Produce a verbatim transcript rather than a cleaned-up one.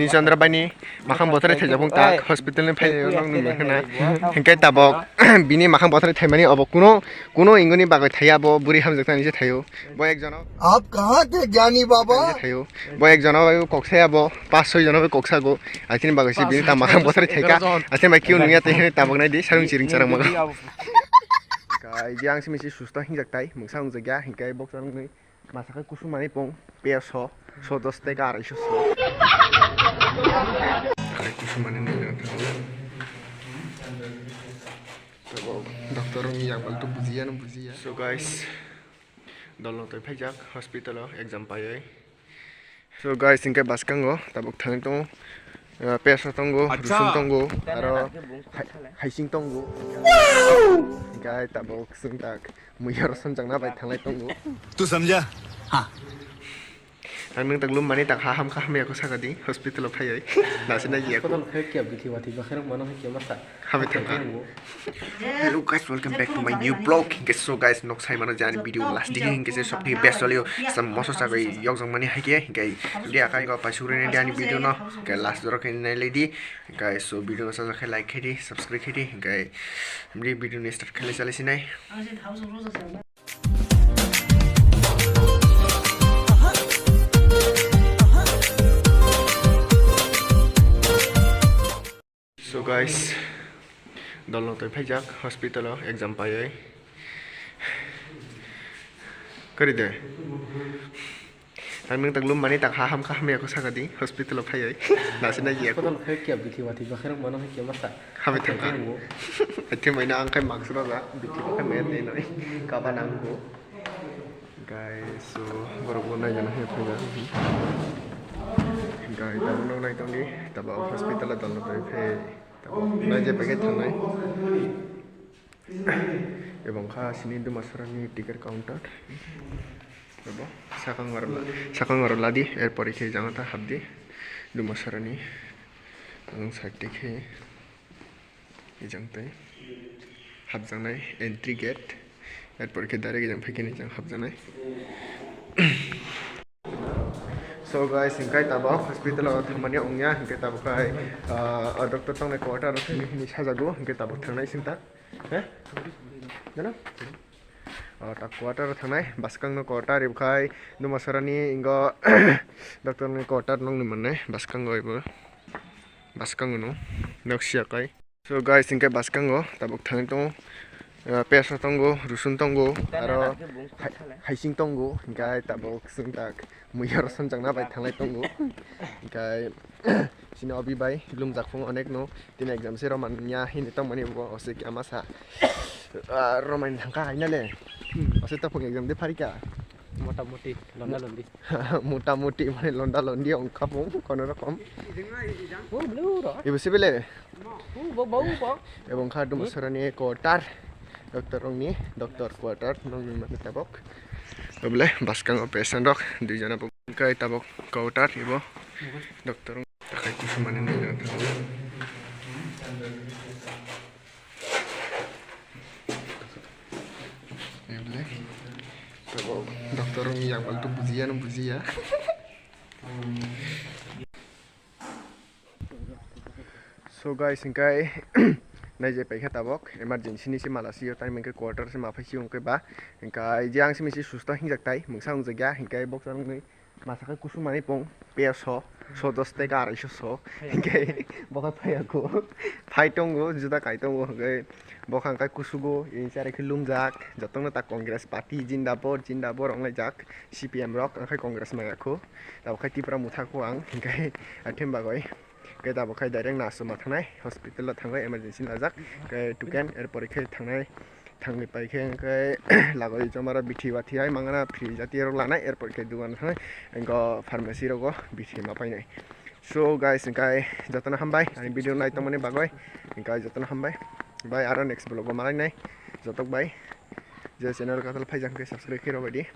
Chandra bai ni makhang bothorwi thaijak wng tak, hospital ni phai nang nung khna. Hinkhe tabok bini makhang bothorwi thaimani obo kuno, kuno ingoni bagwi thaiya, bo bwrwi hamjak tani se thaio. Bo ek jono. Aap kahan the gyani baba? Thaio. Bo ek jono bai koksa ya bo, pas soi jono bai koksa go. Achini bagwi se bini ta makhang bothorwi thaika. Achini bai kio nungya tei tabok nai di sarung chiring charang maga. Kai di ang simi si susto hingjak tai, mungsa wngjak ya, hinkhe bok sarung nui. Masa khe kusum manwi pung, peso, so dos teka arai so so. Kai kusum manwi nai jang thango. Tabo doctor ni yang bal to bujiya no bujiya. So guys, dol no toi phaijak hospital o exam paiwi. So guys, hinkhe bwskango tabuk thangwi tongo. Ah, peso tongo, Acha. Rusung tongo, aro hai-, haising tongo. Hinkhe tabuk swng tak. Muiya rosonjakna bai thanglai tongo. Tu samjha? Ha. Ang nung tak lum mani tak ha ham kha hamya ko saka di hospital o phaiwi. Nasi na giya ko. Kotor khe kya bithi wathi bakhe rok mano khe masa. Habi thangkha. Hello guys, welcome back to my new vlog. Hinkhe so guys, nok sai mano jani video last digi hinkhe se sopni best wali sam moso sagwi yokjak mani haikhe hinkhe dia kai ko paisugre ni jani video no ke last doro khe nai lady. Guys, so video no sajak khe like khe di, subscribe khe di. Guys, video ni start khe le chale sinai. So guys, dol no toi phaijak hospital o exam paiwi. Kari de. Ang nung tak lum mani tak ha ham kha hamya ko saka di hospital o phaiwi. Nasi na giya ko. Kotor khe kya bithi wathi bakhe rok mano khe masa. Habi thangkha. Athi mai na ang khai mask rok la bithi bakhe mai tei noi. Kaba nang ko. Guys, so borok bo nai jana he phaijak. Guys, tabuk no nai tongdi, tabuk hospital o dol no toi phai. Tabuk nai je packet thangnai. Ebong kha sini Dumasarani ticket counter. Ebo sakang aro la-, sakang aro ladi, erpor khe jang ta habdi Dumasarani. Ang side te khe ejang tai habjaknai entry gate. Erpor khe direct ejang phai khe ejang habjaknai. So guys, hinkhe tabuk hospital o thangmani wngya, hinkhe tabuk khai, ah, o doctor tongnai quarter o thangwi hwnwi sajago, hinkhe tabuk thangnai sinta. He? Jana? O, ta quarter o thangnai, bwskang no quarter, ibukhai Dumasarani ingo doctor ni quarter nokni mannai, bwskango ibo, bwskango no, nok siya kai. So guys, hinkhe bwskango tabuk thangwi tongo, ah, peso tongo, rusun tongo, aro hai-, haising tongo, hinkhe tabuk swng tak muiya rosonjakna bai thanglai tongo, hinkhe. Sini obi bai lumjak phung onek no, tini exam se romani ya hini tongmani bo ose kya masa. Ah, romani thangkha haina le. Hmm. Ose to phung exam de pharika. Mota moti, londa londi. Mota moti mane londa londi ongkha phung kono rokom. Oh, blue ro. Ibo sibele. Oh, bo, bo, bo. Ebong kha Dumasarani quarter. Doctor rokni, doctor quarter nokni mane tabok. Obole bwskango patient rok dui jona bo. Kai tabok quarter ibo. Doctor rok. Takai kusumani nai jana thango. Ebole. Tabok doctor rokni yakbal to bujiya no bujiya. So guys, hinkhe naijai paikha tabok emergency ni se mala sio, tamo hinkhe quarter se ma phai sio hinkhe ba, hinkhe je ang simi se susto hingjak tai, mungsa wngjak ya, hinkhe boksa wngwi masa khe kusumani pung peso, so dos teka arai so so, hinkhe bokha phaiya kho, phai tongo, juda kai tongo, hinkhe bokha hinkhe kusugo, ini chari khe lumjak, jotongno ta Congress party jindabad, jindabad wnglaijak, C P M rok, hinkhe Congress maya kho. Tabuk khai Tipra motha kho ang, hinkhe athem bagwi. Khe tabuk khai direct naso ma thangnai, hospital o thangwi emergency lajak. Khe tuken, erpore khe thangnai, thangwi pai khe, hinkhe lagwi chomaro bithi bathi hai mangana, free jati rok lanai, erpore khe dugan thangnai, ingo pharmacy rogo bithi ma painai. So guys, hinkhe jotono hambai, ani video nai tongmani bagwi, hinkhe jotono hambai. Bai aro next vlog o malainai, jotok bai. Je channel katal phaijak hinkhe subscribe khe rwbaidi.